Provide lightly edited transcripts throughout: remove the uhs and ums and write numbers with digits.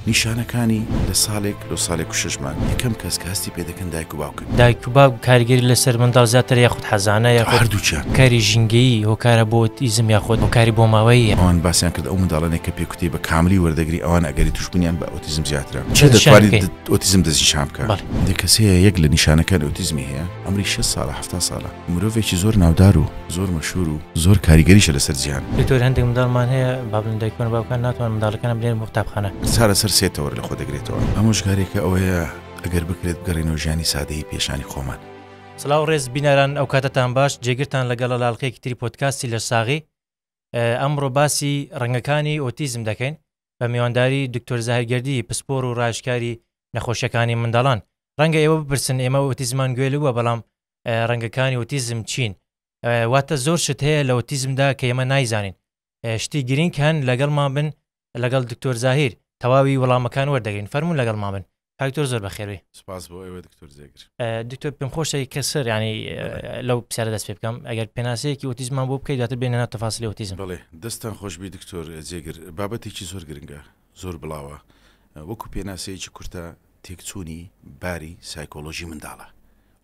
نیشانەکانی لە ساڵێک لۆ ساڵێک و شەش مانگ یەکەم کەس کە هەستی پێ دەکەن دایک و باوکن. دایک و باوک کاریگەری لەسەر منداڵ زیاترە یاخود حەزانە یاخود هەردووکیان. هۆکاری ژینگەیی هۆکارە بۆ ئۆتیزم یاخود هۆکاری بۆماوەییە؟ ئەوان باسیان کرد ئەو منداڵانەی کە پێکوتەی بە کاملی وەردەگری ئەوان ئەگەری توشبوونیان بە ئۆتیزم زیاترە. چ دەستنیشان دەتوانیت بکەین؟ ئۆتیزم دەستنیشان بکە؟ بەڵێ. هەندێک کەس هەیە یەک لە نیشانەکانی ئۆتیزمی هەیە عەمری 60 ساڵە 70 ساڵە مرۆڤێکی زۆر ناودار و زۆر مەشهور و زۆر کاریگەریشە لەسەر جیهان. دکتۆر هەندێک منداڵمان هەیە با بڵێن دایکان و باوکان ناتوانن منداڵەکانیان بنێرن بۆ قوتابخانە. چارەسەر سێ تەوەر لەخۆ دەگرێتەوە. ئامۆژگاریەکە ئەوەیە ئەگەر بکرێت بگەڕێینەوە ژیانی سادەیی پێشانی خۆمان. سڵاو ڕێز بینەران ئەوکاتەتان باش جێگرتان لەگەڵە لە ئەڵقەیەکی تری پۆدکاستی لەشساغی ئەمڕۆ باسی ڕەنگەکانی ئۆتیزم دەکەین بە میوانداری دکتۆر زاهیر گەردی پسپۆر و ڕاوێژکاری نەخۆشیەکانی منداڵان ڕەنگە ئێوە بپرسن ئێمە ئۆتیزمان گوێ لووە بەڵام ڕەنگەکانی ئۆتیزم چین واتە زۆر شت هەیە لە ئۆتیزمدا کە ئێمە نایزانین شتی گرینگ هەن لەگەڵمان بن لەگەڵ دکتۆر زاهیر تەواوی وەڵامەکان وەردەگرین فەرمونون لەگەڵمان بن کاکتۆر زۆر بەخێروی سپاس بۆ ئێوە دکتۆر زێگر دکتۆر پێم خۆشە کە سەر ینی لەو پرسیارە دەست پێ بکەم ئەگەر پێناسەیەکی ئۆتیزمان بۆ بکەیت دواتر بێنە ناو تەفاسیلی ئۆتیزم بەڵێ دەستان خۆشبی دکتۆر جێگر بابەتێکی زۆر گرنگە زۆر بڵاوە وەکو پێناسەیەکی کورتە تێکچوونی باری سایکۆلۆژی منداڵە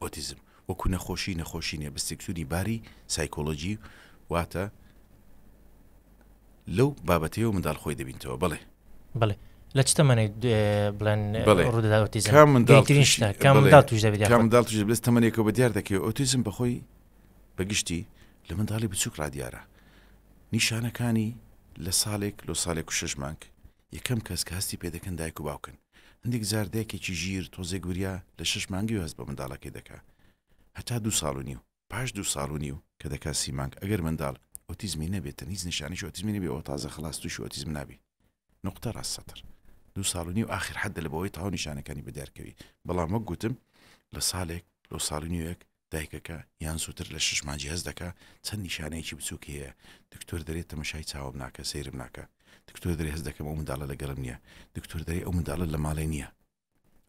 ئۆتیزم وەکو نەخۆشی نەخۆشی نیە بەس تێکچوونی باری سایکۆلۆژی واتە لەو بابەتەیەوە منداڵ خۆی دەبینتەوە بەڵێ. بەڵێ لە چ تەمەنێک بڵێن بەڵێ ڕوودەدا ئۆتیزم؟ کام منداڵ گرنگترین تووشی شتە کام بەڵێ منداڵ تووش دەبێت کام یاخود منداڵ تووش دەبێت تەمەنێکەوە بە دیار دەکەوێت ئۆتیزم بەخۆی بە گشتی لە منداڵی بچووک ڕادیارە نیشانەکانی لە ساڵێک لۆ ساڵێک و شەش مانگ یەکەم کەس کە هەستی پێ دەکەن دایک و باوکن هەندێک جار دایکێکی ژیر تۆزێک وریا لە شەش مانگی هەست بە منداڵەکەی دەکا هەتا دوو ساڵ و نیو پاش دوو ساڵ و نیو کە دەکا سی مانگ ئەگەر منداڵ ئۆتیزمی نەبێتن هیچ نیشانێکی ئۆتیزمی نەبێ ئەوە تازە خەڵاس تووشی ئۆتیزم نابی نوقتە ڕاست سەتر دوو ساڵ و نیو ئاخر حەدە لە بەوەی تەواو نیشانەکانی بەدیار کەوی بەڵام وەک گوتم لە ساڵێک لۆ ساڵ و نیوێک دایکەکە یان زووتر لە شش مانگی هەست دەکا چەند نیشانەیەکی بچووک هەیە دکتۆر دەرێ تەمەشای چاوم ناکە سەیرم ناکە دکتۆر دەرێ هەست دەکەم ئەو منداڵە لەگەڵم نییە دکتۆر دەرێ ئەو منداڵە لە ماڵێ نییە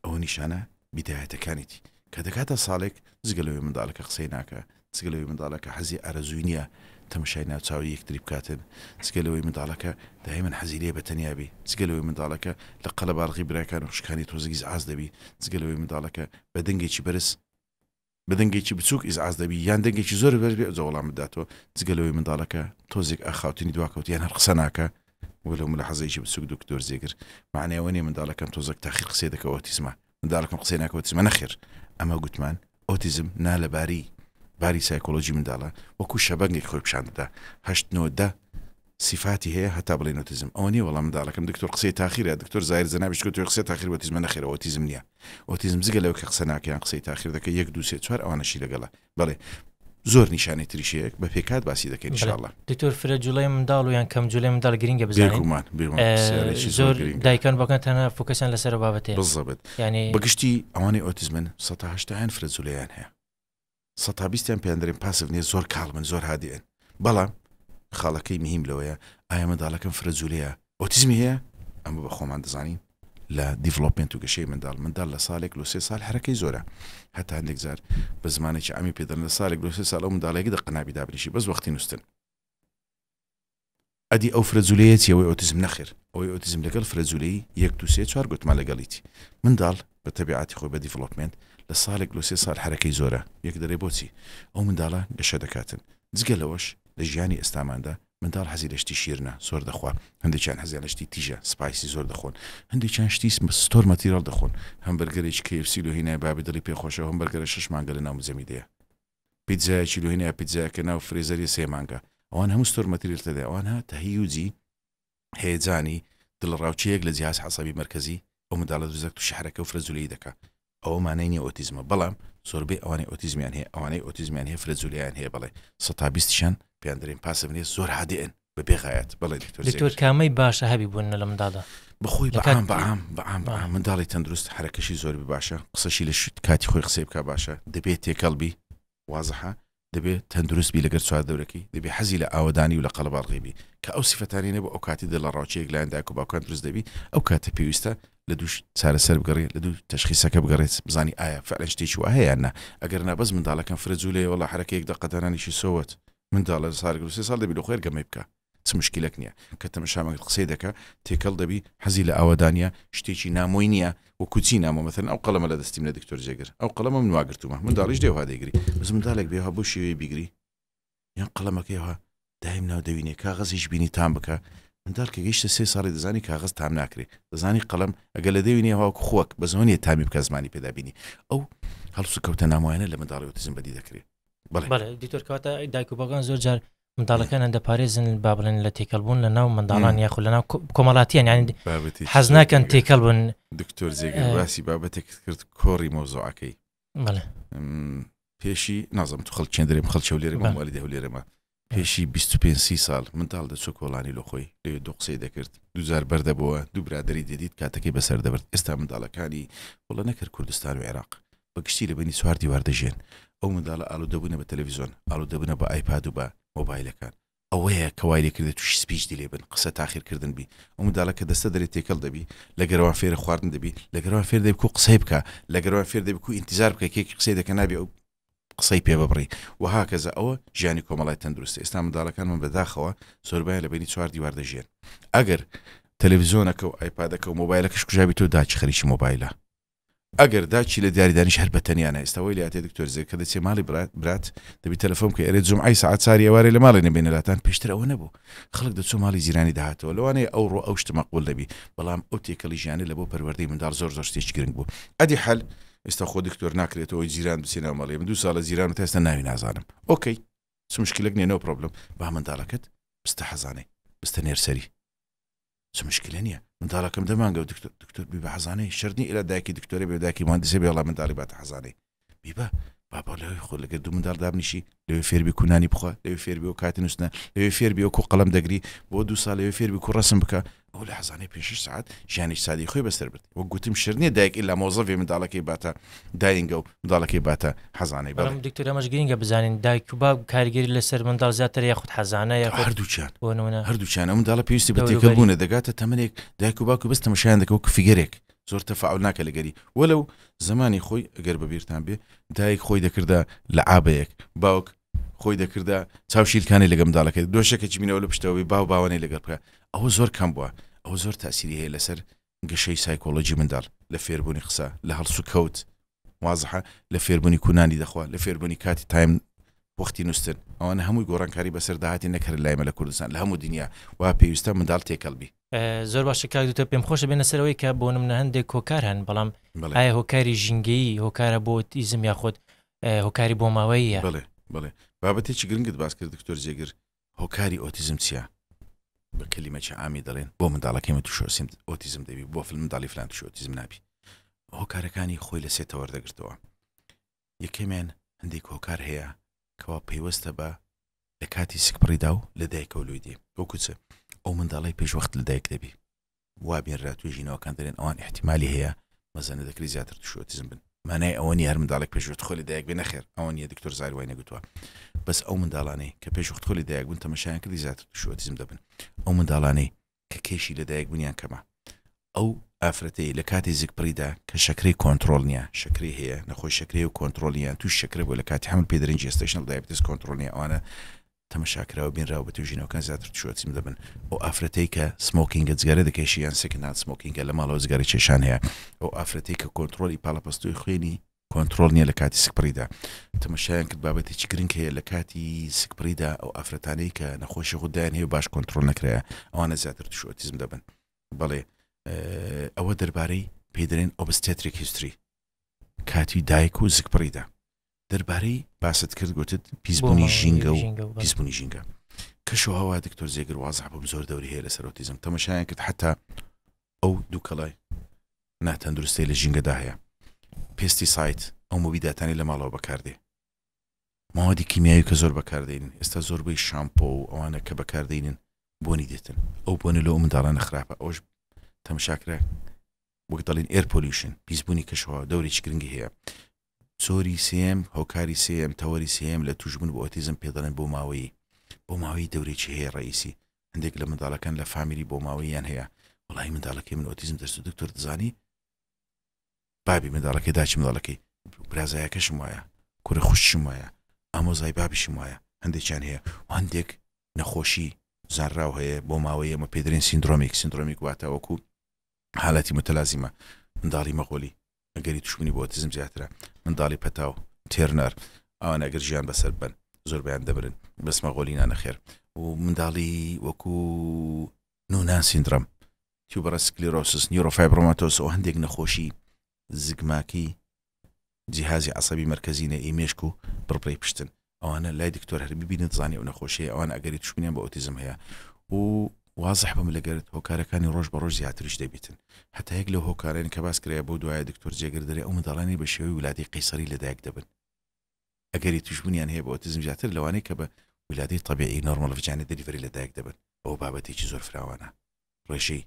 ئەوە نیشانە بیدایەتەکانیتی کە دەکاتە ساڵێک جگە لەوەی منداڵەکە قسەی ناکە جگە لەوەی منداڵەکە حەزی ئارەزووی نییە تەمەشای ناوچاوی یەکتری بکاتن جگە لەوەی منداڵەکە دایمەن حەزی لێ بە تەنیا بی جگە لەوەی منداڵەکە لە قەلەباڵغی براکان و خوشکانی تۆزێک ئیزعاج دەبی جگە لەوەی منداڵەکە بە دەنگێکی بەرز بە دەنگێکی بچووک ئیزعاج دەبی یان دەنگێکی زۆر بەرز بێ ئەوجا وەڵامت داتەوە جگە لەوەی منداڵەکە تۆزێک ئاخاوتنی دواکەوت یان هەر قسە ناکا وەلو ملاحەزەیەکی بچووک دکتۆر جێگر مەعنای ئەوە نیە منداڵەکەم تۆزێک تاخیر قسەی دەکا ئۆتیزمە منداڵەکەم قسەی ناکا ئۆتیزمە نەخێر ئەمە گوتمان ئۆتیزم نالەباری باری سایکۆلۆژی منداڵە وەکو شەبەنگێک خۆی پیشان دەدا هەشت نۆ دە سیفاتی هەیە هەتا بڵێین ئۆتیزم ئەوە نیە وەڵا منداڵەکەم دکتۆر قسەی تاخیرە دکتۆر زاهیر جەنابیشت گوتووی قسەی تاخیر ئۆتیزمە نەخێر ئەوە ئۆتیزم نیە ئۆتیزم جگە لەوە کە قسە ناکە یان قسەی تاخیر دەکە یەک دوو سێ چوار ئەوانەشی لەگەڵە بەڵێ زۆر نیشانەی تریش هەیە بە پێکات باسی دەکەین بەڵێ ئینشاڵڵا. دکتۆر فرە جوڵەی منداڵ و یان کەم جوڵەی منداڵ گرینگە بزانین بێگومان بێگومان پرسیارێکی زۆر زۆر گرینگە. دایکان باوکان تەنها فۆکەسیان لەسەر ئەو بابەتەیە بزەبت یانی بەگشتی ئەوانەی ئۆتیزمن سەتا هەشتایان فرە جولەیان هەیە. سەتا بیستیان پێیان دەرێن passive نیە زۆر calm ن زۆر هادیئن بەڵام خاڵەکەی مهیم لەوەیە ئایا منداڵەکەم فرە جولەیە ئۆتیزمی هەیە ئەمە بە خۆمان دەزانین لە development و گەشەی منداڵ منداڵ لە ساڵێک لۆ سێ ساڵ حرەکەی زۆرە هەتا هەندێک جار بە زمانێکی عامی پێ دەڵێن لە ساڵێک لۆ سێ ساڵ ئەو منداڵێک دە قەنابی دابنیشی بەس وەختی نووستن ئەدی ئەو فرە جولەیە چیە ئەوەی ئۆتیزم نەخێر ئەوەی ئۆتیزم لەگەڵ فرە جولەیی یەک دوو سێ چوار گوتمان لەگەڵیتی منداڵ بە تەبیعەتی خۆی بە development لە ساڵێک لۆ سێ ساڵ حەرەکەی زۆرە یەک دەرێ بۆچی ئەو منداڵە گەشە دەکاتن جگە لەوەش لە ژیانی ئێستاماندا منداڵ حەزی لە شتی شیرنە زۆر دەخوا هەندێکیان حەزیان لە شتی تیژە spicy زۆر دەخۆن هەندێکیان شتی store material دەخۆن هەمبەرگەرێکی KFC لۆ هینای بابی دڵی پێ خۆشە هەمبەرگەرە شەش مانگە لە ناو مجەمیدەیە پیتزایەکی لۆ هێنایە پیتزایەکە ناو freezer ی سێ مانگە ئەوان هەموو store material تێدایە ئەوان ها تهیجی هەیەجانی دڵەڕاوکێیەک لە جیهاز عەسەبی مەرکەزی ئەو منداڵە دروست دەکات تووشی حەرەکە و فرە جولەیی دەکا ئەوە مانای نییە ئۆتیزمە بەڵام زۆربەی ئەوانەی ئۆتیزمیان هەیە ئەوانەی ئۆتیزمیان هەیە فرە جولەیان هەیە بەڵێ سەتا بیستیشان پێیان دەرێن passive نیە زۆر هادئن بەبێ غایەت بەڵێ دکتۆر دکتۆر زێگر. کامەی باشە هەبی بوون لە منداڵدا بەخۆی لە کات بەعام بەعام بەعام بەعام منداڵی تەندروست حەرەکەشی زۆر بی باشە قسەشی لە شوت کاتی خۆی قسەی بکا باشە دەبێ تێکەڵ بی وازحە دەبێ تەندروست بی لەگەر چواردەورەکەی دەبێ حەزی لە ئاوەدانی و لە قەڵەباڵغی بی کە ئەو سیفەتانەی نەبوو ئەو کاتی دڵەڕاوکێیەک لایەن دایک و باوکان دروست دەبی ئەو کاتە پێویستە لە دوو چارەسەر بگەڕێ لە دوو تەشخیسەکە بگەڕێت بزانی ئایا فعلا شتێکی وا هەیە یان نا ئەگەر نا بەس منداڵەکەم فرە جوولەیە وەڵا حەرەکەیەک دەقە دانانیشی سۆوەت منداڵە ساڵێک و سێ ساڵ دەبی لە خۆی گەمەی بکا. چ مشکلەک نییە کە تەمەشامان کرد قسەی دەکا تێکەڵ دەبی حەزی لە ئاوەدانیە شتێکی نامۆی نییە وەکو چی نامۆ مەسەلەن ئەو قەڵەمە لە دەستی منە دکتۆر جێگر ئەو قەڵەمە من واگرتوومە منداڵیش دێ وا دەیگری بەس منداڵێک بێ وا بەو شێوەیە بیگری یان قەڵەمەکەی وا دایم ناو دەوینێ کاغەزیش بینی تام بکە منداڵ کە گەیشتە سێ ساڵی دەزانی کاغەز تام ناکرێ دەزانی قەڵەم ئەگەر لە دەوینێ واکو خۆک بەس ئەوە نییە تامی بکە زمانی پێدا بینی ئەو هەڵسوکەوتە نامۆیانە لە منداڵی ئۆتیزم بەدی دەکرێ بەڵێ بەڵێ دکتۆر کەواتە دایک و باوکان زۆر جار منداڵەکانیان دەپارێزن با بڵێن لە تێکەڵ بوون لە ناو منداڵان یاخود لە ناو کۆمەڵاتیان یان بابەتێکی حەز زۆر ناکەن گرنگە. تێکەڵ بن دکتۆر جێگر باسی بابەتێکت کرد کۆڕی مەوزوعەکەی بەڵێ م، پێشی نازم تو خەڵک چێندرێم خەڵکی هەولێرم بەڵێ. موالیدی هەولێرمە پێشی 25 سی ساڵ منداڵ دەچۆ کۆڵانی لۆ خۆی لەوێ دوو قسەی دەکرد دووجار بەردەبەوە دوو برادری دەدیت کاتەکەی بەسەر دەبرد ئێستا منداڵەکانی وڵە نەکرد کوردستان و عێراق بە گشتی لە بەینی چوار دیوار دەژیێن. ئەو منداڵە ئالوودەبوونە بە تەلەڤیزۆن، ئالوودەبوونە بە ئایپاد و بە مۆبایلەکان. ئەوەیە کە وای لێکردی تووشی speech delay بن، قسە تاخیر کردن بی. ئەو منداڵە کە دەستە دەرێ تێکەڵ دەبی، لە گەروان فێرە خواردن دەبی، لە گەروان فێر دەبی کو قسەی بکا، لە گەروان فێر دەبی کو ئینتیزار بکا کێکی قسەی دەکا نابی ئەو قسەی پێ ببڕی و هاکەزا. ئەوە ژیانی کۆمەڵای تەندروستە. ئێستا منداڵەکانمان بەداخەوە زۆربەیان لە بەینی چوار دیوار دەژیێن. ئەگەر تەلەڤیزۆنەکە و ئایپادەکە و مۆبایلەکەش کوژابی تۆ داکی خەریکی مۆبایلە. ئەگەر داکی لە دیاری دانیش هەر بە تەنیا نا ئێستا وەی لاتێ دکتۆر زێ کە دەچێ ماڵی برات برات دەبی تەلەفۆن بکەی ئەرێ جومعەی سەعات چاری ئێوارێ لە ماڵێ نەبینە لاتان پێشتر ئەوە نەبوو خەڵک دەچوو ماڵی جیرانی دەهاتەوە لەوانەیە ئەوڕۆ ئەو شتە مەقبول نەبی بەڵام ئەو تێکەڵی ژیانە لە بۆ پەروەردەی منداڵ زۆر زۆر شتێکی گرنگ بوو ئەدی حەل ئێستا خۆ دکتۆر ناکرێتەوە جیران بچێ ناو ماڵی من دوو ساڵە جیرانم تا ئێستا ناوی نازانم ئۆکەی چ مشکلێک نییە نۆ پرۆبلم با منداڵەکەت بستە حەزانەی بستە نێرسەری چ مشکلە نییە منداڵەکەم دە مانگە و دکتۆر دکتۆر بیبە حەزانەی شەرت نییە ئیلا دایکی دکتۆرە بێ و دایکی مهندسە بێ وەڵا منداڵی باتە حەزانەی بیبە بابا لەوێ خۆ لەگەر دوو منداڵ دابنیشی لەوێ فێربی کونانی بخوا لەوێ فێربی و کاتی نووسنە لەوێ فێربی وەکو قەڵەم دەگری بۆ دوو ساڵ لەوێ فێربی کو ڕەسم بکە ئەو لە حەزانەی پێ شەش سەعات ژیانێکی سادەی خۆی بەسەر برد وەک گوتم شەرت نییە دایک ئیلا مۆزەفێ منداڵەکەی باتە داینگە و منداڵەکەی باتە حەزانەی بەڵێ. بەڵام دکتۆر ئەمەش گرینگە بزانین دایک و باوک کاریگەری لەسەر منداڵ زیاترە یاخود حەزانە یاخود هەردووکیان بۆ نمونە هەردووکیان ئەو منداڵە پێویستی بە دەوروبەری. تێکەڵبوونە دەگاتە تەمەنێک دایک و باوکی بەس تەمەشایان دەکە وەکو فیگەرێک زۆر تەفاعول ناکە لەگەری وەلەو زەمانی خۆی ئەگەر بەبیرتان بێ دایک خۆی دەکردە لەعابەیەک باوک خۆی دەکردە چاو شیلکانی لەگە منداڵەکەی دۆشەکەکی بینەوە لە پشتەوە بێ باو باوانەی لەگەڵ بکە ئەوە زۆر کەم بووە ئەوە زۆر تاسیری هەیە لەسەر گەشەی سایکۆلۆجی منداڵ لە فێربوونی قسە لە هەڵسوکەوت وازحە لە فێربوونی کونانی دەخوا لە فێربوونی کاتی تایم وەختی نووستن ئەوانە هەمووی گۆڕانکاری بەسەر داهاتی نەکرد لای مە لە کوردستان لە هەموو دنیا وا پێویستە منداڵ تێکەڵ بی. زۆر باشە کاک دکتۆر پێم خۆشە بێنە سەرەوەی کە بۆ نمونە هەندێک هۆکار هەن بەڵام ئایا هۆکاری ژینگەیی هۆکارە بۆ ئۆتیزم یاخود هۆکاری بۆماوەییە؟ بەڵێ بەڵێ بابەتێکی گرنگت باس کرد دکتۆر جێگر هۆکاری ئۆتیزم چییە؟ بە کەلیمەکی عامی دەڵێن بۆ منداڵەکەی من تووشی ئۆتیزم دەبی بۆ فل منداڵی فلان تووشی ئۆتیزم نابی هۆکارەکانی خۆی لە سێ تەوەر دەگرتەوە یەکەمیان هەندێک هۆکار هەیە کەوا پەیوەستە بە لە کاتی سکپڕیدا و لە دایکەوە لۆی دێ وەکو چ ئەو منداڵی پێش وەخت لە دایک دەبی وا بینرا توێژینەوەکان دەلێن ئەوان ئیحتیمالی هەیە مەزەنە دەکرێت زیاتر تووشی ئۆتیزم بن مانای ئەوە نیە هەر منداڵێک پێش وەخت خۆی لە دایک بێ نەخێر ئەوە نیە دکتۆر زاری وای نەگوتووە بەس ئەو منداڵانەی کە پێش وەخت خۆی لە دایک بوون تەمەشایان کردی زیاتر تووشی ئۆتیزم دەبن ئەو منداڵانەی کە کێشی لە دایک بوونیان کەمە ئەو ئافرەتەی لە کاتی زگپڕیدا کە شەکرەی کۆنترۆڵ نیە شەکرەی هەیە نەخۆی شەکرەیە و کۆنترۆڵ نیە تووش شەکرە بووە لە کاتی حەمل پێ دەرنج gestational diabetes کۆنترۆڵ نیە ئەوانە تەمەشاکراوە بینراوە بە توێژینەوەکان زیاتر تووشی ئۆتیزم دەبن. ئەو ئافرەتەی کە smoking ە جگەرە دەکێشی یان second hand smoking ە لە ماڵەوە جگەرە کێشان هەیە. ئەو ئافرەتەی کە کۆنتڕۆڵی پاڵەپەستۆی خوێنی کۆنتڕۆڵ نییە لە کاتی سکپڕیدا. تەمەشایان کرد بابەتێکی گرنگ هەیە لە کاتی سکپڕیدا ئەو ئافرەتانەی کە نەخۆشی غوددەیان هەیە و باش کۆنتڕۆڵ نەکرایە ئەوانە زیاتر تووشی ئۆتیزم دەبن. بەڵێ ئەوە دەربارەی پێی دەرێن obstetric history کاتی دایک و زگپڕیدا. دەربارەی باست کرد گوتت پیسبوونی ژینگە و پیسبوونی ژینگە کەش و هەوا دکتۆر جێگر وازح بووم زۆر دەوری هەیە لەسەر ئۆتیزم تەمەشایان کرد حتا ئەو دووکەڵای ناتەندروستی لە ژینگەدا هەیە pesticide ئەو مبیداتانی لە ماڵەوە بەکاردێ ماوەدی کیمیایی کە زۆر بەکاردێنین ئێستا زۆربەی شامپۆ و ئەوانە کە بەکاردێنن بۆنی دێتن ئەو بۆنە لەو منداڵانە خراپە ئەوش تەمشاکرا وەک دەڵێن air pollution، پیسبوونی کەشوهەوا دەورێکی گرنگی هەیە. جۆری سێیەم، هۆکاری سێیەم، تەوەری سێیەم لە تووشبوون بە ئۆتیزم پێ دەڵێن بۆماوەیی. بۆماوەیی دەورێکی هەیە ڕەئیسی. هەندێک لە منداڵەکان لە فامیلی بۆماوەییان هەیە. وەڵاهی منداڵەکەی من ئۆتیزم دەرچوو دکتۆر دەزانی بابی منداڵەکەی داکی منداڵەکەی برازایەکەشم وایە کوڕی خوشکشم وایە ئامۆزای بابیشم وایە هەندێکیان هەیە و هەندێک نەخۆشی. زانراو هەیە بۆ ماوەی ئەمە پێدرێن syndromic syndromic واتە وەکو حالەتی متلازمە منداڵی مەغۆلی ئەگەری توشبوونی بۆ ئۆتیزم زیاترە منداڵی پەتاو تێرنەر ئەوان ئەگەر ژیان بەسەر بن زۆربیان دەمرن بەس مەغۆلی نا نەخێر و منداڵی وەکو Noonan syndrome tuberous sclerosis neurofibromatosis و هەندێک نەخۆشی زگماکی جیهازی عەسەبی مەرکەزی نە ئی مێشک و بڕبڕەی پشتن ئەوانە لای دکتۆر هەر ببینت زانی ئەو نەخۆشیەیە ئەوان ئەگەری توشبونیان بە ئۆتیزم هەیە و وازح بم لەگەرت هۆکارەکانی ڕۆژ بە ڕۆژ زیاتریش دەبیتن هەتا یەک لەو هۆکارەن کە باس کرایە بۆ دوایە دکتۆر جێگر دەرێ ئەو منداڵانەی بە شێوەی ولادەی قەیسەری لەدایک دەبن ئەگەری توشبونیان هەیە بە ئۆتیزم زیاتر لەوانەی کە بە ولادەی تەبیعی normal vaginal delivery لەدایک دەبن ئەوە بابەتێکی زۆر فراوانە ڕێژەی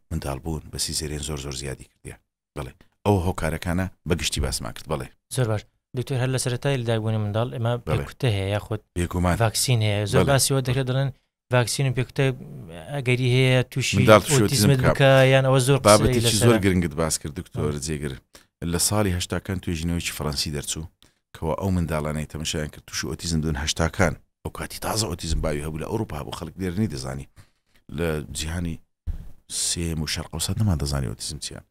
منداڵبوون بە سیزێرێن زۆر زۆر زیادی کردیە بەڵێ ئەو هۆکارەکانە بە گشتی باسمان کرد بەڵێ. زۆر باش دکتۆر هەر لە سەرەتای لەدایکبوونی منداڵ ئێمە پێکوتە هەیە یاخود بێگومان ڤاکسین هەیە زۆر باسی وە دەکرێت دەڵێن ڤاکسین و پێکوتە ئەگەری هەیە تووشی منداڵ ئۆتیزمت بکە یان ئەوە زۆر بابەتێکی زۆر گرنگت باس کرد دکتۆر جێگر لە ساڵی هەشتاکان توێژینەوەیکی فەڕەنسی دەرچوو کەوا ئەو منداڵانەی تەمەشایان کرد تووشی ئۆتیزم دون هەشتاکان ئەو کاتی تازە ئۆتیزم باوی هەبوو لە ئەوروپا هەبوو خەڵک لێرە نەیدەزانی لە جیهانی سێم و شەرق ئەوسات نەمان دەزانی ئۆتیزم چییە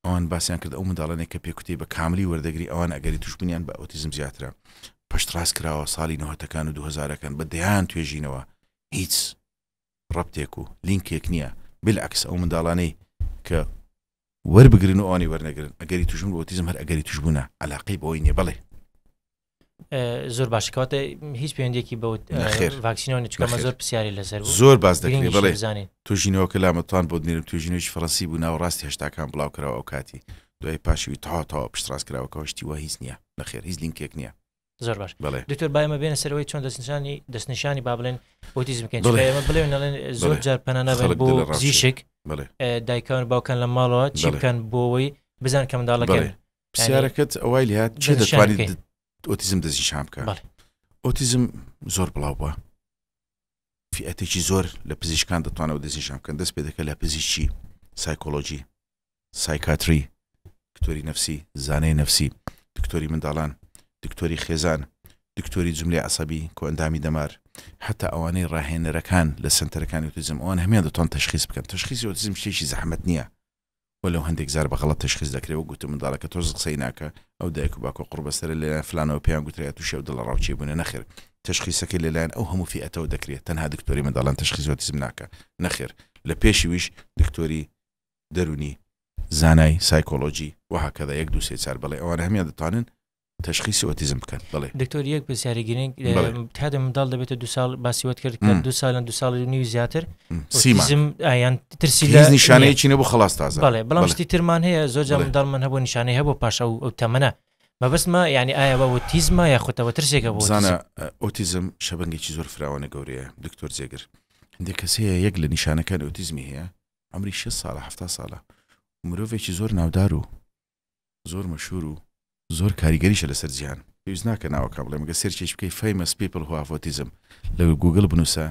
ئەوان باسیان کرد ئەو منداڵانێک کە پێکوتەی بە کاملی وەردەگری ئەوان ئەگەری توشببوونیان بە ئۆتیزم زیاترە پشتڕاست کراوە ساڵی نەوەتەکان و دوهزارەکان بە دەیان توێژینەوە هیچ ڕەبتێک و لینکێک نییە بالعکس ئەو منداڵانەی کە وەربگرن و ئەوانی وەرنەگرن ئەگەری توشبوون بە ئۆتیزم هەر ئەگەری توشبوونە علاقەی بەوەی نییە بەڵێ. زۆر باش کەواتە هیچ پەیوەندیەکی بە ڤاکسینەوە نیە چونکە زۆر پرسیاری لەسەر بوو زۆر باس دەکرێت بەڵێ بزانین توژینەوەکە لامەتوان بۆ دنێرم توێژینەوەی فەڕەنسی بوو ناوەڕاستی هەشتاکان بڵاو کراوە ئەو کاتی دوای پاشوی تەواو تەواو پشتڕاست کراوە کەەوە شتی وا هیچ نییە نەخێر هیچ لینکێک نییە زۆر باش بەڵێ دکتۆر با ئێمە بێنە سەرەوەی چۆن دەستنیشانی دەستنیشانی با بڵێن ئۆتیزم بکەین چونکە ئێمە بڵێن نەڵێن زۆر جار پەنا نابەین بۆ پزیشک دایکان و باوکان لە ماڵەوە چی بکەن بۆ ئەوەی بزان کە منداڵەکەن پرسیارەکەت ئەوای لێهات چێ دەتوانیت ئۆتیزم دەستنیشان بکە ئۆتیزم زۆر بڵاو بووە فئەتێکی زۆر لە پزیشکان دەتوانەوە دەستنیشان بکەن دەست پێ دەکە لە پزیشکی سایکۆلۆژی psychiatry، دکتۆری نەفسی، زانای نەفسی، دکتۆری منداڵان، دکتۆری خێزان، دکتۆری جوملەی عەسەبی، کۆئەندامی دەمار، هەتا ئەوانەی ڕاهێنەرەکان لە سەنتەرەکانی ئۆتیزم ئەوان هەموویان دەتوان تەشخیس بکەن، تەشخیسی ئۆتیزم شتێکی زەحمەت نییە وەلو هەندێک جار بە غەڵەت تەشخیس دەکرێ وەک گوتم منداڵەکە تۆز قسەی ناکا ئەو دایک و باوکە قوڕبەسەرە لەلایەن فلانەوە پێیان گوترایە تووشی ئەو دڵەڕاوکێ بوونە نەخێر تەشخیسەکەی لەلایەن ئەو هەموو فیئەتەوە دەکرێ تەنها دکتۆری منداڵان تەشخیسی ئۆتیزم ناکا نەخێر لە پێشیویش دکتۆری دەرونی، زانای سایکۆلۆجی وهکذا یەک دوو سێ چار بەڵێ ئەوانە هەمیان دەتوانن تەشخیسی ئۆتیزم بکەن بەڵێ. دکتۆر یەک پرسیاری گرنگ کاتێ منداڵ دەبێتە دو ساڵ باسی وەت کرد کە دو ساڵ دو ساڵ و نیو زیاتر ئۆتیزم یان ترسی لە هیچ نیشانەیەکی نەبوو خەڵاس تازە بەڵێ بەڵام شتی ترمان هەیە زۆر جار منداڵمان هەبوو نیشانەی هەبوو پاش ئەو ئەو تەمەنە مەبەستمە یعنی ئایا بە ئۆتیزمە یاخودەوە ترسێکە بۆ زانە ئۆتیزم شەبەنگێکی زۆر فراوانە گەورەیە دکتۆر جێگر هەندێک کەس هەیە یەک لە نیشانەکانی ئۆتیزمی هەیە عەمری شێست ساڵە حەفتا ساڵە مرۆڤێکی زۆر ناودار و زۆر مەشهور و زۆر کاریگەریشە لەسەر جیهان پێویست ناکە ناوەکە بڵێم گە search ێکی بکەی famous people who have autism لە گوگل بنووسە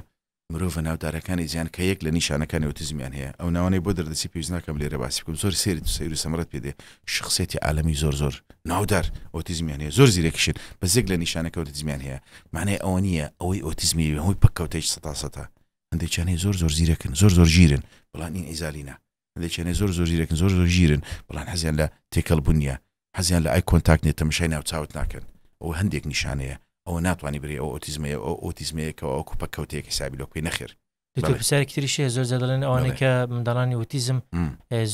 مرۆڤە ناودارەکانی جیهان کە یەک لە نیشانەکانی ئۆتیزمیان هەیە ئەو ناوانەی بۆ دەردەچی پێویست ناکەم لێرە باسی بکەم زۆر سێری سەیر و سەمەرەت پێ دێ شخصیەتی عالەمی زۆر زۆر ناودار ئۆتیزمیان هەیە زۆر زیرەکیشن بەس یەک لە نیشانەکە ئۆتیزمیان هەیە معنای ئەوە نییە ئەوەی ئۆتیزمی هەمووی پەککەوتەی سەتا سەتا هەندێکیان هەیە زۆر زۆر زیرەکن زۆر زۆر ژیرن بەڵام ئینعیزالی نا هەندێکیان هەیە زۆر زۆر زیرەکن زۆر زۆر ژیرن بەڵام حەزیان لە تێکەڵ بوون نییە حەزیان لە eye contact نیە تەمەشای ناو چاوت ناکەن ئەوە هەندێک نیشانەیە ئەوە ناتوانانی برێ ئەو ئۆتیزمەیە ئەو ئۆتیزمەیە کەەوە ئەو پەککەوتەیەک حسابی لۆ بکەی نەخێر دکتۆر پرسیارێکی تریش هەیە زۆر جار دەڵێن ئەوانەی کە منداڵانی ئۆتیزم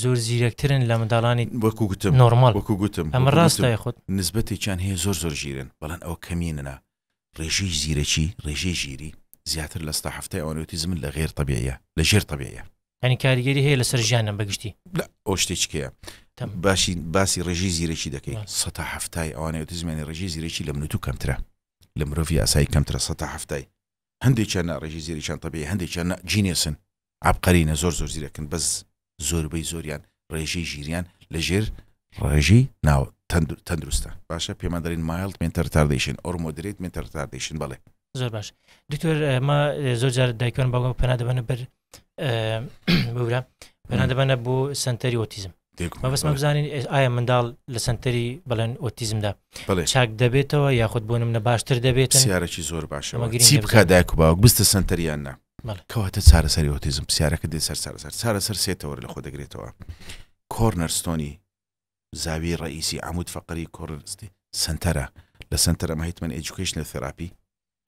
زۆر زیرەکترن لە منداڵانی وەکو گوتم نۆرمال وەکو گوتم ئەمە ڕاستە خۆت نسبەتێکیان هەیە زۆر زۆر ژیرن بەڵام ئەوە کەمینەنا ڕێژەی زیرەکی، ڕێژەی ژیری، زیاتر لە سەدا حەفتای ئەوانەی ئۆتیزمن لە غێر تەبیعیە، لە ژێر تەبیعیە. یانی کاریگەری هەیە لەسەر ژیانیان بە گشتی؟ لا ئەو شتێکی کەیە. باشی باسی ڕێژەی زیرەکی دەکەی سەتا حەفتای ئەوانەی ئۆتیزمیان ڕێژەی زیرەکی لە من و تو کەمترە لە مرۆڤی ئاسایی کەمترە سەتا حەفتای هەندێکیان نا ڕێژەی زیرەکیان تەبیعی هەندێکیان نا genius ن عەبقەرینە زۆر زۆر زیرەکن بەس زۆربەی زۆریان ڕێژەی ژیریان لە ژێر ڕێژەی ناو تەندروستە باشە پێمان دەرین mild mental retardation or moderate mental retardation بەڵێ زۆر باش دکتۆر ما زۆر جار دایکان باوکان پەنا دەبەنە بەر بورە پەنا دەبەنە بۆ سنتەری ئۆتیزم مەبەستمە بزانین ئایا منداڵ لە سنتەری بڵێن ئۆتیزمدا چاک دەبێتەوە یاخود بۆ نمونە باشتر دەبێت سیارەکی زۆر باشە چی بکە دایک و باوک بستە سنتەریان نا. کەواتە چارەسەری ئۆتیزم پرسیارەکە دێ سەر چارەسەر چارەسەر سێ تەوەر لە خۆ دەگرێتەوە cornerstone ی زاویەی ڕئیسی عمود فقری cornerstone ی سنتەرە لە سنتەر ئەمە هەیتمان educational therapy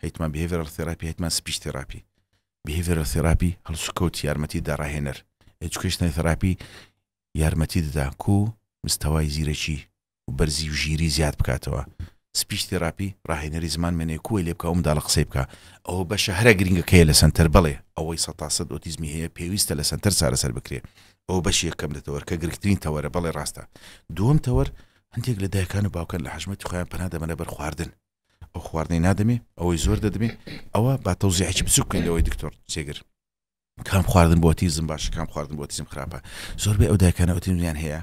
هەیتمان behavioral therapy هەیتمان speech therapy behavioral therapy هەڵسوکەوت یارمەتی دا ڕاهێنەر educational therapy یارمەتی دەدا کو مستەوای زیرەکی و بەرزی و ژیری زیاد بکاتەوە speech therapy ڕاهێنەری زمان مێنێ کووەی لێ بکا و منداڵە قسەی بکا ئەوە بەشە هەرە گرنگەکەیە لە سەنتەر بەڵێ ئەوەی سەتاسەد ئۆتیزمی هەیە پێویستە لە سەنتەر چارەسەر بکرێ ئەوە بەشی یەکەم لە تەوەر کە گرنگترین تەوەرە بەڵێ ڕاستە دووەم تەوەر هەندێک لە دایکان و باوکان لە حەژمەتی خۆیان پەنا دەبەنە بەر خواردن ئەو خواردنەی نادەمێ ئەوەی زۆر دەدەمێ ئەوە با تەوزیحێکی بچوک بکەین لەوەی دکتۆر جێگر کام خواردن بۆ ئۆتیزم باشە کام خواردن بۆ ئۆتیزم خراپە زۆربەی ئەو دایکانە ئۆتیزمیان هەیە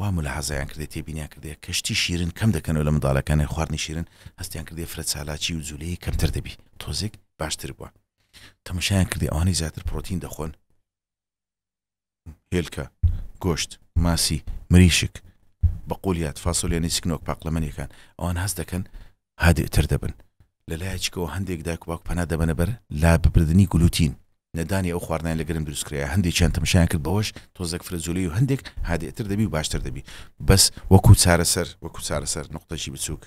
وا ملاحەزەیان کردێ تێبینیان کردێ کە شتی شیرن کەم دەکەنەوە لە منداڵەکانیان خواردنی شیرن هەستیان کردێ فرە چالاکی و جولەیی کەمتر دەبی تۆزێک باشتر بووە تەمەشایان کردێ ئەوانەی زیاتر پرۆتین دەخۆن هێلکە گۆشت ماسی مریشک بەقولیات فاسۆلیا نیسکنۆک پاقلەمەنیەکان ئەوان هەست دەکەن هادئتر دەبن. لەلایەکیکەوە هەندێک دایک و باوک پەنا دەبەنە بەر لابردنی گلوتین، نەدانی ئەو خواردنانەی لە گەنم دروستکرایە، هەندێکیان تەمشایان کرد بەوەش تۆزێک فرەجۆلەی و هەندێک هادئتر دەبی و باشتر دەبی. بەس وەکو چارەسەر وەکو چارەسەر نوقتەکی بچوک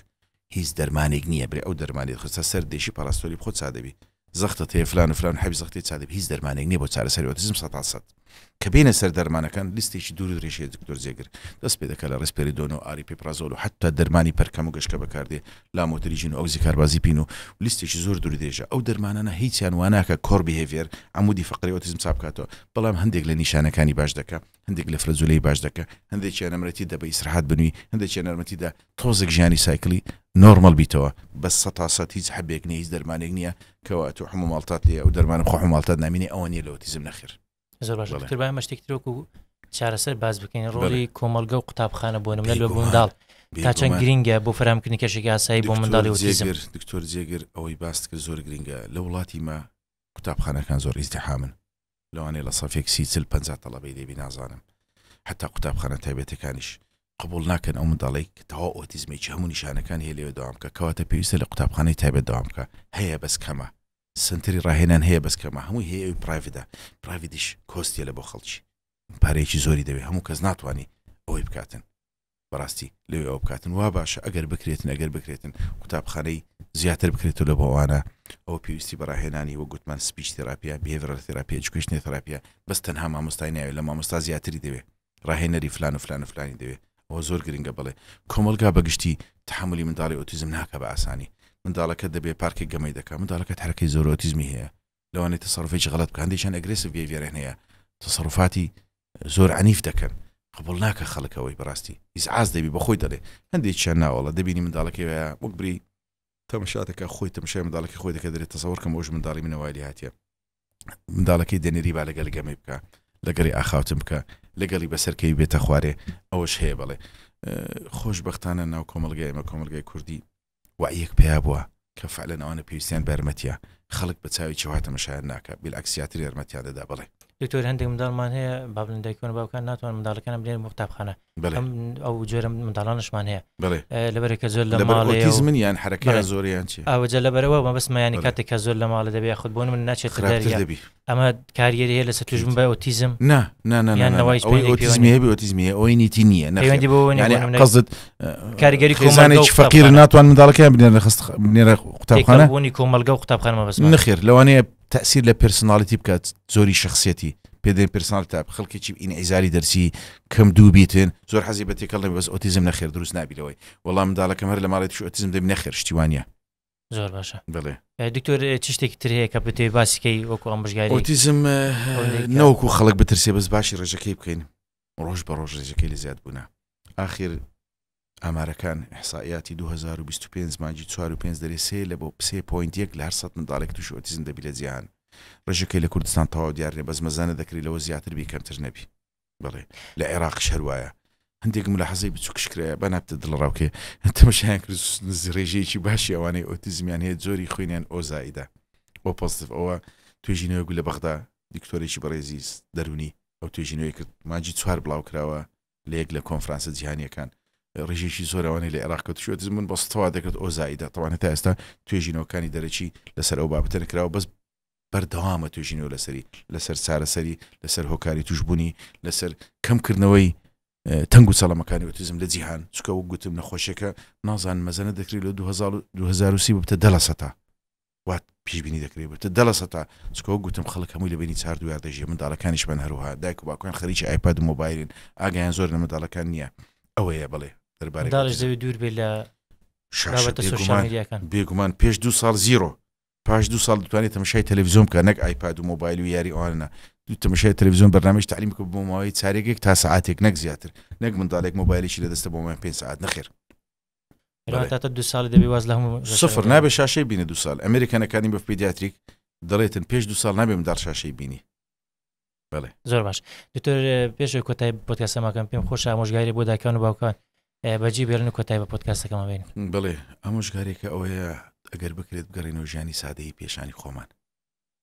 هیچ دەرمانێک نییە برێ ئەو دەرمانەی خستە سەر دێشی پاراستۆلی بخۆ چا دەبی. زەختت هەیە فلان و فلان حەبی زەختی چا دەبی هیچ دەرمانێک نییە بۆ چارەسەری ئۆتیزم سەتا سەد. کە بێینە سەر دەرمانەکان لیستێکی دوور و درێژ هەیە دکتۆر جێگر دەست پێ دەکات لە ڕیسپێریدۆن و ئاریپیپرازۆل و حەتا دەرمانی پەرکەم و گەشکە بەکاردێ لامۆتریجین و ئۆگزیکاربازیپین و لیستێکی زۆر دوور و درێژە ئەو دەرمانانە هیچیان وا ناکا core behavior عەمودی فەقەری ئۆتیزم چاک بکاتەوە بەڵام هەندێک لە نیشانەکانی باش دەکا هەندێک لە فرەجولەی باش دەکا هەندێکیان یارمەتی دە بە ئیسراحەت بنوی هەندێکیان یارمەتی دە تۆزێک ژیانی cycle ی normal بیتەوە بەس سەتا سەت هیچ حەبێک نیە هیچ دەرمانێک نیە کەوا ئەتوو حموماڵتات لێیە ئەو دەرمانە بخۆ حموماڵتات نامینێ ئەوە نیە لە ئۆتیزم نەخێر. زۆر باشە دکتۆر با ئێمە شتێکی تر وەکو چارەسەر باس بکەین ڕۆڵی کۆمەڵگە و قوتابخانە بۆ نمونە لە منداڵ تا چەند گرینگە بۆ فەراهەمکردنی کەشێکی ئاسایی بۆ منداڵی ئۆتیزم دکتۆر جێگر ئەوەی باست کرد زۆر گرینگە لە وڵاتی مە قوتابخانەکان زۆر ئیزدیحامن لەوانەیە لە سەفێک سی چل پەنجا تەڵەبەی لێبی نازانم حتا قوتابخانە تایبەتەکانیش قبوڵ ناکەن ئەو منداڵەی کە تەواو ئۆتیزمێکی هەموو نیشانەکانی هەیە لەوێ دەوام بکە کەواتە پێویستە لە قوتابخانەی تایبەت دەوام بکە هەیە بەس کەمە سەنتەری ڕاهێنان هەیە بەس کەمە هەمووی هەیە ئەوی private ە private یش cost یە لە بۆ خەڵکی پارەیەکی زۆری دەوێت هەموو کەس ناتوانانی ئەوەی بکاتن بەڕاستی لەوێ ئەوە بکاتن وا باشە ئەگەر بکرێتن ئەگەر بکرێتن قوتابخانەی زیاتر بکرێتەوە لە بۆ ئەوانە ئەوە پێویستی بە ڕاهێنانی وەک گوتمان speech therapy ە behavioral therapy ە education therapy ە بەس تەنها مامۆستای ناوێت لە مامۆستا زیاتری دەوێت ڕاهێنەری فلان و فلان و فلانی دەوێت ئەوە زۆر گرنگە بڵێ کۆمەڵگا بەگشتی تحملی منداڵی ئۆتیزم ناکە بە ئاسانی منداڵەکە دەبێ پارکێک گەمەی دەکا منداڵەکەت حرەکەی زۆر ئۆتیزمی هەیە لەوانەیە تەسەروفێکی غەڵەت بکە هەندێکیان aggressive behavior یان هەیە تەسەروفاتی زۆر عنیف دەکەن قبول ناکە خەڵک ئەوەی بەڕاستی ئیزعاج دەبی بەخۆی دەڵێ هەندێکیان ناوەڵە دەبینی منداڵەکەی وایە وەک بری تەمەشا دەکە خۆی تەمەشای منداڵەکەی خۆی دەکە دەرێت تەسەوەر کەم ئەوش منداڵی منە وای لێ هاتیە منداڵەکەی دەنێری با لەگەل گەمەی بکە لەگەڵی ئاخاوتن بکە لەگەڵی بەسەرکەوی بێتە خوارێ ئەوەش هەیە بەڵێ خۆشببختانە ناو کۆمەلگای ئێمە کۆمەلگای کوردی وەعیەک پەیا بووە کە فعلەن ئەوانە پێویستیان بە یارمەتیە، خەڵک بە چاوێکی وا تەمەشایان ناکا، بیلعەکس زیاتر یارمەتیان دەدا، بەڵێ. دکتۆر هەندێک منداڵمان هەیە با بڵێن دایکان و باوکان ناتوان منداڵەکانیان بنێرن بۆ قوتابخانە بەڵێ. ئەم ئەو جۆرە منداڵانشمان هەیە بەڵێ. لەبەرێک کە زۆر لە لەبەر ماڵێ و ئۆتیزمن یان حەرەکەیان بەڵێ. زۆرە یان چی؟ ئەوجا لەبەرئەوە مەبەستمە یانی بەڵێ. کاتێک کە زۆر لە ماڵێ دەبێ یاخود بۆ نمونە ناچێتە خراپتر دەریا دەبی. ئەمە کاریگەری هەیە لەسەر تووشبوون بە ئۆتیزم؟ نا نا نا نا یان نا نەوە هیچ ئەوەی پەیوەندییەک پێوە ئۆتیزمی نییە؟ هەبێ ئۆتیزمی هەیە ئەوەی نیتی نییە نەخێر پەیوەندی بەوە نییە یانی بۆ نمونە قەزت کاریگەری کۆمەڵگە و خێزانێکی فەقیر قوتابخانە ناتوان منداڵەکەیان بنێرنە خست بنێرە قوتابخانە تێکەڵبوونی کۆمەڵگە و قوتابخانە مەبەستمە. نەخێر لەوانەیە تەئسیر لە personality بکات زۆری شەخسیەتی پێ دەێن personality type خەڵکێکی ئینعیزالی دەرسی کەم دوو بیتن زۆر حەزی بە تێکەڵ نەبی بەس ئۆتیزم نەخێر دروست نابی لەوەی وەڵام منداڵەکەم هەر لە ماڵێ تووشی ئۆتیزم دەبی نەخێر شتی وانە. زۆر باشە بەڵێ دکتۆر چ شتێکی تر هەیە کە بتەوێت باسی کەی وەکو ئامۆژگاری ئۆتیزم ئەوەندەی کە- نەوەکو خەڵک بترسێ بەس باشی ڕێژەکەی بکەین ڕۆژ بە ڕۆژ ڕێژەکەی لە زیاد بوونە ئاخر ئامارەکان ئیحسائیاتی 2025 مانگی 4 و 5 دەرێ سێ لە بۆ سێ point یەک لە هەر سەد منداڵێک تووشی ئۆتیزم دەبی لە جیهان ڕێژەکەی لە کوردستان تەواو دیار نیە بەس مەزەنە دەکرێت لەوە زیاتر بی کەمتر نەبی بەڵێ لە عێراقیش هەر وایە هەندێک ملاحەزەی بچووکش کرایە با نابتە دڵەڕاوکێ تەمەشایان کرد ڕێژەیەکی باشی ئەوانەی ئۆتیزمیان هەیە جۆری خوێنیان O زائیدە O positive ئەوە توێژینەوەی گو لە بەغدا دکتۆرێکی بەڕێزی دەرونی ئەو توێژینەوەی کرد مانگی چوار بڵاو کراوە لە یەک لە کۆنفرانسە جیهانیەکان ڕێژێکی زۆر ئەوانەی لە عێراق کە تووشی ئۆتیزم بوون بەس تەوا دەکرد O زائیدە تەوانە تا ئێستا توێژینەوەکانی دەرەکی لەسەر ئەو بابەتە نەکراوە بەس. بەردەوامە توێژینەوە لەسەری، لەسەر چارەسەری، لەسەر هۆکاری تووشبوونی، لەسەر کەمکردنەوەی تەنگ و چەڵەمەکانی ئۆتیزم لە جیهان، چونکە وەک گوتم نەخۆشیەکە نازانن مەزەنە دەکرێت لە 2030 ببتە دە لە سەتا وا پیشبینی دەکرێت ببتە دە لە سەتا، چونکە وەک گوتم خەڵک هەمووی لە بینی چار دویار دەژیێ، منداڵەکانیشمان هەروەها دایک و باوکان خەریکی ئایپاد و مۆبایلن، ئاگایان زۆر لە منداڵەکان نییە. ئەوەیە بەڵێ دەربارەی منداڵیش دەبێت دوور بێت لە شاشە. بێگومان پێش دوو ساڵ زیرۆ پاش دوو ساڵ دەتوانێت تەمەشای تەلەڤیزیۆن بکات نەک ئایپاد و مۆبایل و یاری ئەوانە نا دوو تەمەشای تەلەڤیزیۆن بەرنامەی تەعلیم بکە بۆ ماوەی چارێکێک تا سەعاتێک نەک زیاتر نەک منداڵێک مۆبایلێکی لە دەستە بۆ ماوەی پێنج سەعات نەخێر بەڵێ. تا دوو ساڵی دەبێ واز لە هەموو سفر نابێ شاشەی بینێ دوو ساڵ ئەمریکان ئەکادیمی ئۆف پیدیاتریک دەڵێتن پێش دوو ساڵ نابێ منداڵ شاشەی بینی بەڵێ زۆر باش دکتۆر پێش کۆتای پۆدکاستەماکەم پێم خۆشە ئامۆژگاری بۆ دایکان و باوکان بەجی بێڵن و کۆتای بە پۆدکاستەکەمان بێن بڵێ ئامۆژگارێکە ئەوەیە ئەگەر بکرێت بگەڕێنەوە ژیانی سادەی پێشانی خۆمان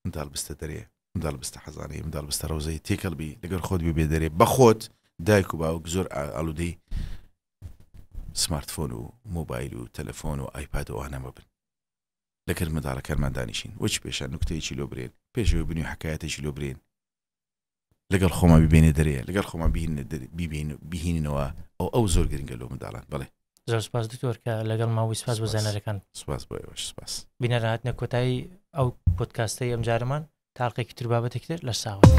منداڵ بستە دەرێ منداڵ بستە حەزانەی منداڵ بستە ڕەوزەی تێکەڵ بی لەگەر خۆت بێ دەرێ بەخۆت دایک و باوک زۆر ئالوودەی سمارتفۆن و مۆبایل و تەلەفۆن و ئایپاد و ئەوانە مەبن لەگەر منداڵەکانمان دانیشین وەچ پێشان نوکتەیەکی لۆ برێن پێشەوەی بنوی حەکایەتێکی لۆ برێن لەگەڵ خۆمان ببێنێ دەرێ لەگەڵ خۆمان بیبین بهیننەوە ئەو ئەو زۆر گرنگە لۆ منداڵان بەڵێ. زۆر سپاس دکتۆر کە لەگەڵ ماوەی سپاس بۆ زانارەکان. سپاس بۆ ئێوەش سپاس. بینەران هاتنە کۆتایی ئەو پۆدکاستەی ئەمجارەمان تا ئەڵقەیەکی تر بابەتێکی تر لەش ساغ بن.